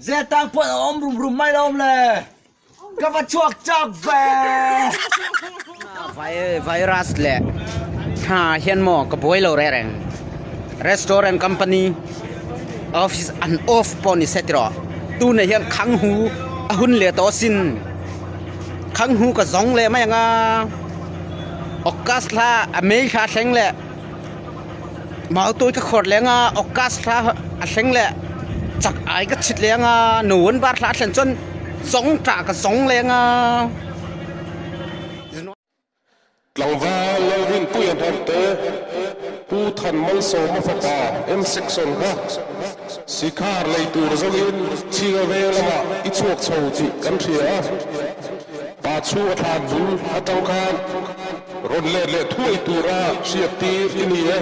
Zel tang pawn a awm rum rum mai lo awm le. Ka va chhuak chak ve. Virus leh hna hian maw ka buai lo reh reng. Restaurant company office an off pawh ni se tiraw. Tunah hian khang hu a hun leh tawh asin. Khang hu ka zawng leh mai ang a. August thla a May thla thleng leh Mautui ka khawr leng a August thla a thleng leh chak ai ka chhit leng a November thla a thlen chuan zawng tah ka zawng leng a. Tlangval Lalrinpuia hnamte Pu Than Malsawma fapa M Section kha Sikhar lei tur zawngin Chhinga veng lamah i chhuak chho tih kan hria a. Pa chhung a thlan bul atang khan rawn let leh thuai tura hriat tir i ni e.